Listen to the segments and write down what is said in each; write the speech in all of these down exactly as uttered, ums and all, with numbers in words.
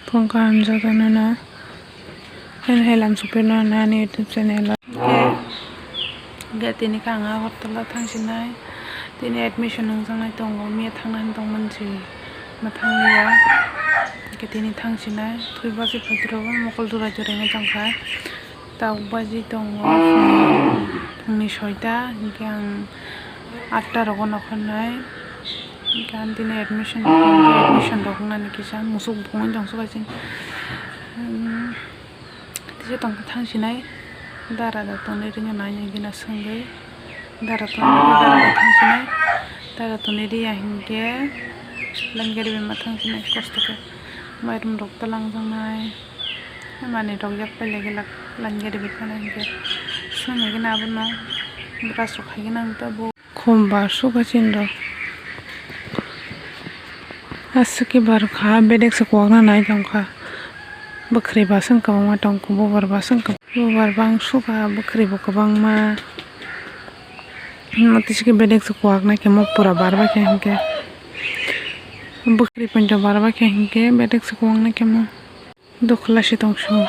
Phone kaham jotono no. Haino hai lam sokpheno nani YouTube channel o. Hwnkhe tini khe ang Agartala thangsinai. Tini admission wngjaknai tongo. Miya thangnani tongmani se ma thangliya. Hwnkhe tini thangsinai. Thwi basi phaitro mokol jora jora wngwi tongkha. Tabuk baji tongo phungni soita, hwnkhe ang atta rogo nokharnai. Hwnkhe ang tini admission, admission rok wngnani kisa musuk bo wngwi tongsuka chini. Tisa tongkha thangsinai, dara da tonwi rwngya nai hwnkhe na swngwi. Dara tonwi, dara da thangsinai, dara tonwi riya hwnkhe line gari bai ma thangsinai kosto khe. Mairum rok talangjaknai. Manwi rok yak pai lagi lak line gari bai phano hwnkhe swngwi khe abono brush rok khai khe nang tabuk. Khum bar suka chini rok. Aswk khe bar kha, bedek se kwak na nai tong kha. Bwkhwrwi ba swng kwbangma tong kho, bubar ba swng kwbang, bubar bang suka, bwkhwrwi bo kwbangma. Himma tisi khe bedek se kwak nai khe mo pura bar ba khe hwnkhe. Bwkhwrwi poito bar ba khe hwnkhe bedek se kwak nai khe mo. Dokhla se tong su.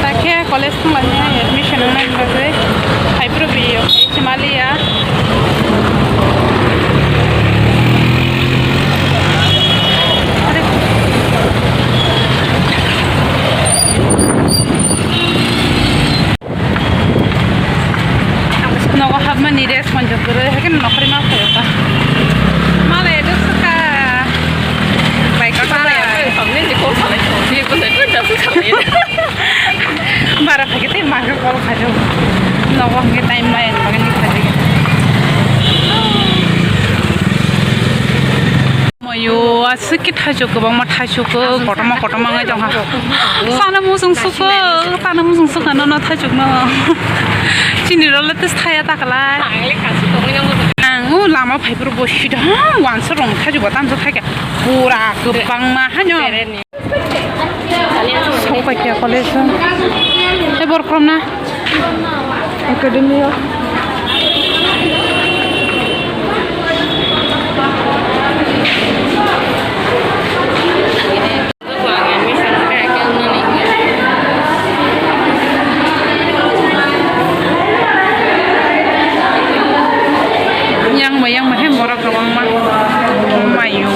Takhe college thanglainai admission wngnani bagwi phaiphuru B E o khe Himalaya. Nogo hapmani rest manjak kwrwi, haikhe nokhorwi ma phaio ta. Malai rwkha. Bai ka bara. Bara phaikhe tei mangkhe call khaio. Nogo hwnkhe time maya ni bagwi khaidi. Mayo, aswk khe thaichuk kwbangma thaichuk, kotorma kotorma wngwi tongkha. Chana muchung sukho, chana muchung sukha nono thaichuk no. Chini role tei saya ta kwlai. Ang o lama phaiphuru bo sida, ha, wansa rong thaichuk bo tamsa thaikha. Pura kwbangma hano. Sokpaikia college o. Tei borok khoroknw academy o. Yang bai yang bai hai borok kwbangma mayo.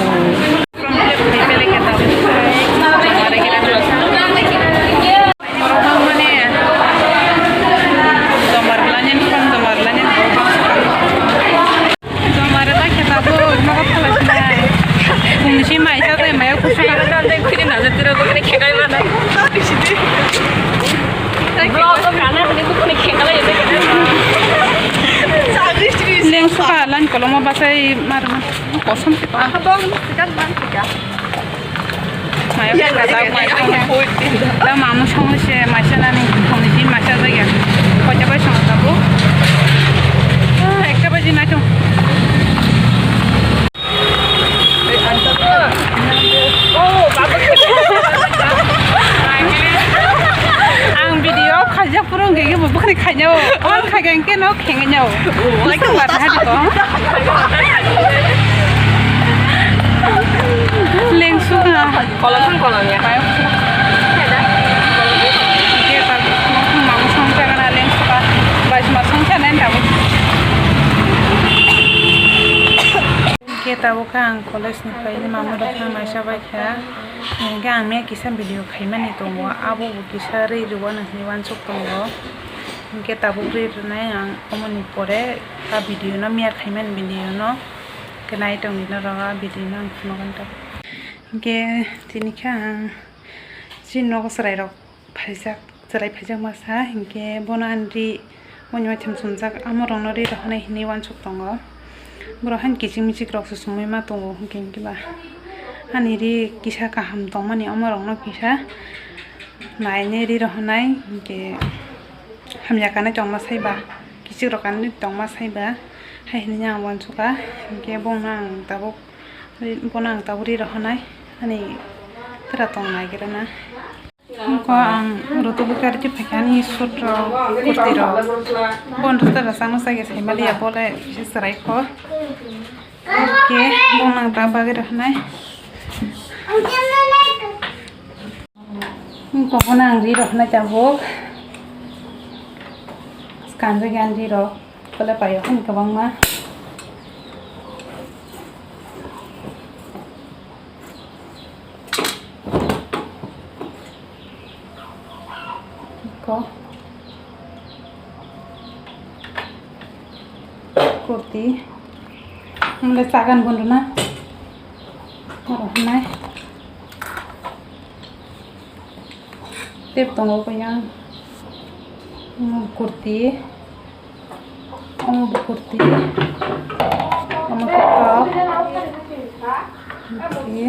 Lengsuka lan kolomo basai mar. Kosom se tong. Abang segan man segan. Maya kha da mai. Da mamu song se mai se nani song ni maisa jaya. Koita bai song da bu. Ekta baji nai tong. Ang video khaijak purung ge bo bukhri khaijao. On khaijak ke no. Khengenyo. Busu wata hadi ko. Lengsuka. Kolong kolong ya. Ke ta mamu songsa kana lengsuka. Bai ma songsa nen ta. Tabuk khe ang college ni phaini mamwi rok phano naisa bai kha. Hinkhe ang miya kisa video khaimani tongo, abo bo kisa rwi rwui hinwi uansuk tongo. Hinkhe tabuk rwi rwnai ang, omoni pore a video no, miya khaimani video no khe nai tongdi norok, a video no ang phunukgwi tong. Hinkhe tini khe ang chini nogo chwrai rok phaijak, chwrai phaijak masa, hinkhe bono ani ri, boni waitham sumjak, amo rokno ri rohornai hinwi uansuk tongo. Borok haino kichik michik rok se sumui ma tongo, hinkhe, hinkhe ba ani ri kisa kaham tongmani, omo rokno kisa nainai ri rohornai, hinkhe hamya kanai tongma sai ba, kichik rok kanai tongma sai ba, hai hinwi ang uansukha, hinkhe bono ang tabuk, bono ang tabuk ri rohornai, ani tera tong naigra na. Wngkha ang rotwi bwkha rwtwi phaikha ani suit rok, kurti rok. Bon rwsta rwchapnw chaya sai maliya, bole kisa chwrai kho. Hinkhe bono ang ta bagwi rwkhnai. Wngkha bono ang ri rwkhnai tabuk. Kanjak ya ri rok. Bole paio hwn kwbangma. Ko. Kurti. Ang le chagan bun rwna. Oro hwnai. Tep tongo kaya. Omo kurti. Omo bo kurti. Omo khe top. Kurti.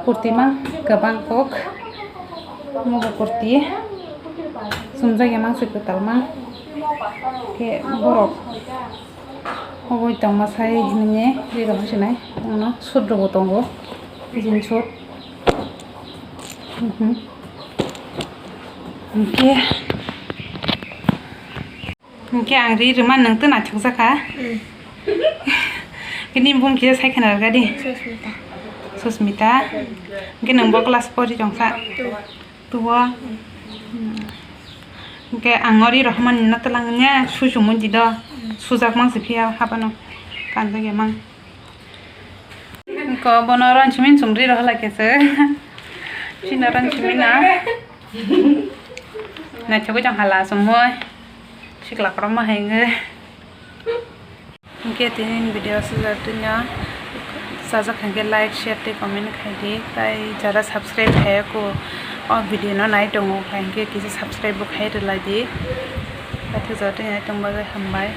Kurti mang kwbang kok. Omo bo kurti. Sumjak ya mang se kwtal mang. Khe borok. Oboi tongma sai hinwi ri rok sinai. Ono suit rok bo tongo. Jeans suit. Mhm. Hinkhe, hinkhe ang ri rwma nwng tw naithok jakha. Mm. Kini bung kisa sai khna rwgadi. Susmita. Susmita. Mm. Hinkhe nwng bo class four ri tongkha. Two. Two o. Mm. Hinkhe ang ori rohormani no twlang nya suichung mundi do. Mm. Sujak mang se phiya habano. Kanjak ya mang. Ko bono ron simin chumri rohla kese. Chino ron simina. Naithogwi tong hala chumui. Sikla korokma hai wngwi. Hinkhe tini video sujak tini sajak hinkhe like, share tei comment khaidi. Tai jara subscribe khaiya kho o video no nai tongo kha hinkhe kisa subscribe bo khai rwlaidi. Paithak jora tini nai tong bagwi hambai.